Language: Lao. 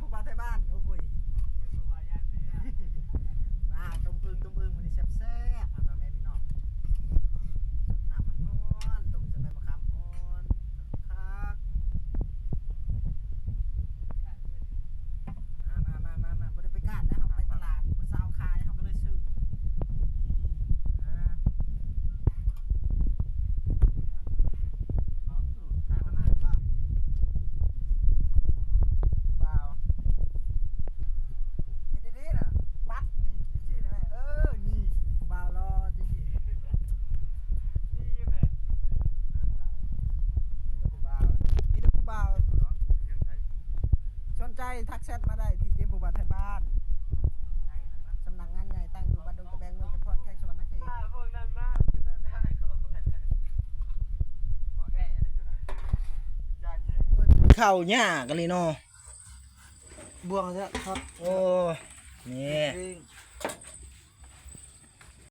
ຜູ້ບ່າວໄທບ້ານ ໂອ້ຍ ມາຕົ້ມອຶ່ງ ຕົ້ມອຶ່ງ ມື້ນີ້ແຊບໆ ພໍ່ແມ່ພີ່ນ້ອງ ສົດນ້ຳຮ້ອນໆ ຕົ້ມໃສ່ໃບມະຂາມອ່ອນ ຄັກໆ ມາໆໆໆ ບໍ່ໄດ້ໄປການແລ້ວ ເຮົາໄປຕະຫຼາດ ຜູ້ສາວຂາຍ ເຮົາກໍເລີຍຊື້ ນີ້ ມາ ຜູ້ບ່າວ ເຮັດດີໆນະ ປັດນີ້ ຈັ່ງຊີ້ໄດ້ແມ່ ເອີ ນີ້ ຜູ້ບ່າວຫຼໍ່ຈັ່ງຊີ້ ນີ້ແມ່ ມີແຕ່ຜູ້ບ່າວ ມີແຕ່ຜູ້ບ່າວ ສົນໃຈທັກແຊັດມາໄດ້ທີ່ເຈມ ຜູ້ບ່າວໄທບ້ານ ສຳນັກງານໃຫຍ່ຕັ້ງຢູ່ບ້ານດົງຕະແບງ ເມືອງຈຳພອນ ແຂວງສະຫວັນນະເຂດ ພວກນັ້ນມາ ເຂົ້າຍາກອີ່ຫຼີເນາະ ບ່ວງແທ້ຄັບ ໂອ້